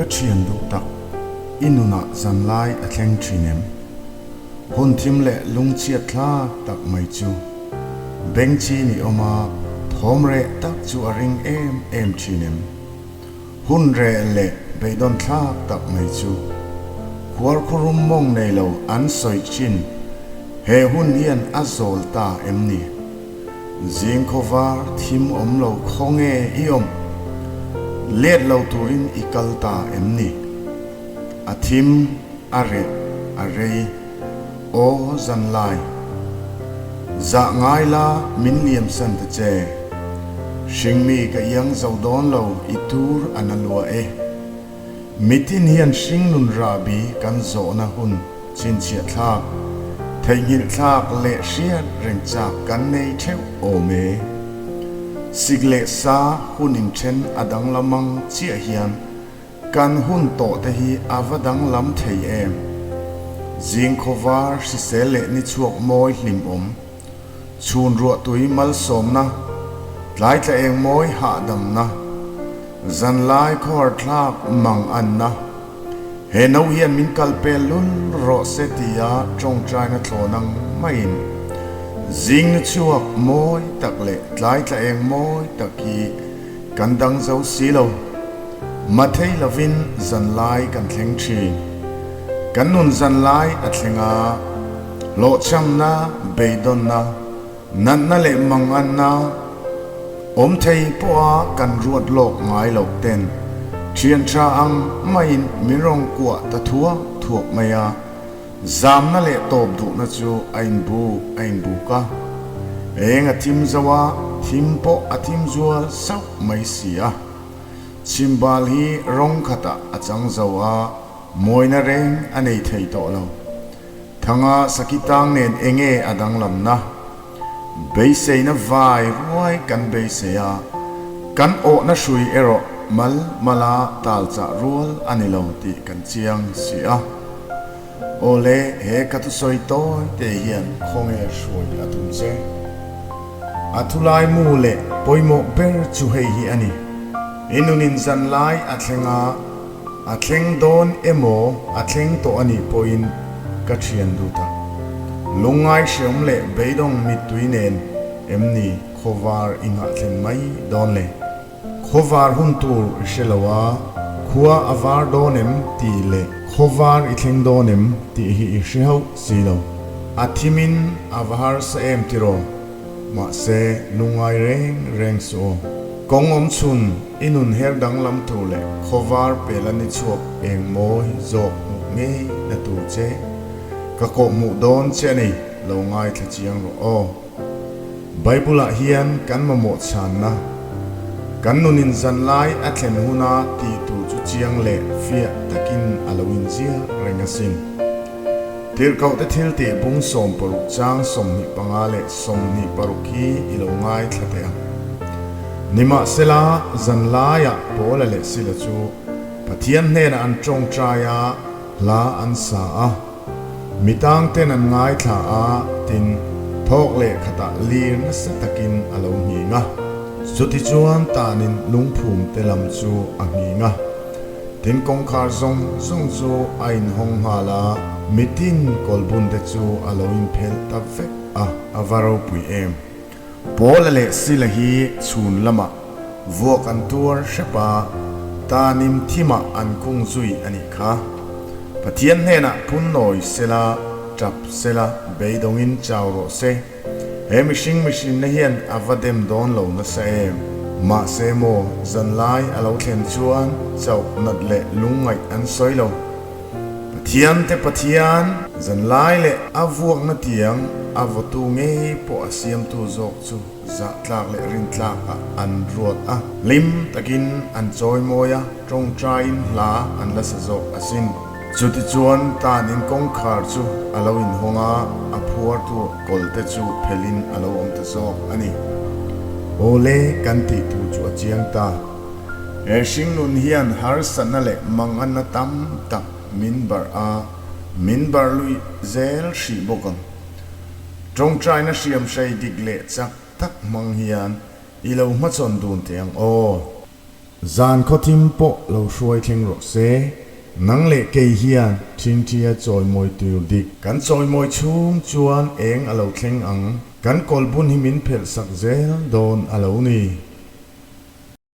Ka thian duh tak, i nunah zanlai a thleng thin em? Hun thim leh lungchhiat thlak tak mai chu bengchi ni awm a, thawm reh tak chu a ring em em thin em? Hun reh leh beidawn thlak tak mai chu khuarkhurum mawng nei lo an sawi thin, he hun hian a zawl ta em ni? Zing khawvar thim awm lo khaw nge i awm? Let lo turin i kal ta em ni? A thim, a reh, a rei, aw zanlai. Zah ngai la min liamsan ta che. Hringmi ka iang zo dawn lo i tur a na lua e. Mitin hian hringnun rahbi kan zawhna hun chhinchhiah thlak, theihnghilh thlak leh hriat reng chak kan nei theuh awm e. Sik leh sa hun inthen a danglam ang chiah hian kan hun tawh te hi a va danglam thei em? Zing khawvar hrisel leh ni chhuak mawi hlimawm, chhun ruahtui malsawmna, tlaitla eng mawi hahdamna, zanlai khawhar thlak mang anna, he no hian min kal pel lul rawh se tia tawngtaina thlawn ang maiin zing ni chhuak mawi tak leh tlaitla eng mawi tak hi kan dang zo si lo. Mathei lovin zanlai kan thleng thin. Kan nun zanlai a thleng a, hlawhchhamna, beidawnna, natna leh manganna awm thei pawha kan ruat lawk ngai loh ten thian tha ang maiin min rawn kuah ta thuak thuak mai a, zamna leh tawp duhna chu a inbuk a inbuk a. Eng a thim zo a, thim pawh a thim zual sauh mai si a. Chhimbal hi rawng khatah a chang zo a, mawina reng a nei thei tawh lo. Thanga Sakitang nen enge a danglamna? Beiseina vai ruai kan beisei a, kan awhna hrui erawh mal mala tal chah rual a ni lo tih kan chiang si a. Awle, he ka thusawi tawi te hian khawnge hruai a tum che? A thulai mu leh pawimawh ber chu hei hi a ni. I nunin zanlai a thleng a, a thleng dawn emaw a thleng tawh a nih pawhin ka thian duh tak. Lungngai hreawm leh beidawng mittui nen em ni khawvar i nghah thlen mai dawn le? Khawvar hun tur i hre lo a, khua a var dawn em tih leh khawvar i thleng dawn em tih hi i hre hauh si lo. A thimin a va harsa em tiraw? Mahse, lungngai reng reng suh aw. Kawng awm chhun i nun her danglam tur leh khawvar pela ni chhuak eng mawi zawk hmuh ngei na tur che ka kawhhmuh dawn che a ni, lo ngaithla chiang rawh aw. Bible-ah hian kan mamawh chhanna, kan nunin zanlai a thlen huna tih tur chu chiang leh fiah takin a lo inziak reng asin. Tirhkohte thiltih bung 16 chang 25 leh 26 hi i lo ngaithla teh ang. Nimahsela, zanlaiah Paula leh Sila chu Pathian hnenah an tawngtai a, hla an sa a. Mi tangten an ngaithla a, tin, thawk leh khatah lir nasa takin a lo nghing a. Chutichuan tanin lungphum te lam chu a nghing a, tin kawngkhar zawng zawng chu a inhawng nghal a, mitin kawlbun te chu a lo inphelh ta vek a, a va ropui em. Paula leh Sila hi chhun lamah vuak an tuar hrep a, tanim thimah an kung zui a nih kha. Pathian hnenah phunnawi sela, tap sela, beidawngin chau rawh se. He mihring mihrinna hian a va dem dawn lo nasa em? Mahse maw, zanlai a lo thlen chuan chauh nat leh lungngaih an sawi lo. Pathian te Pathian, zanlai leh a vuakna tiang a vawtu ngei pawh a siamtu zawk chu zah tlak leh rin tlak ah an ruat a, hlim takin an chawimawi a, tawngtaiin hla an la sa zawk asin. Chutichuan tan in kawngkhar chu a lo inhawng a, a phuartu kawlte chu phelhin a lo awm ta zawk a ni. Awle kan tih tur chu a chiang ta. He hringnun hian harsatna leh manganna tam tak min barh a, min barh luih zel hrih bawk ang. Tawngtaina hriamhrei dik leh chak tak hmang hian i lo hmachhawn dun teh ang aw. Zan khawthim pawh lo hruai thleng rawh se. Nang leh kei hian ṭhinṭhia chawimawi tur dik. Kan chawimawi chhung chuan eng a lo thleng ang. Kan kawlbun hi min phelh sak zel dawn a lo ni.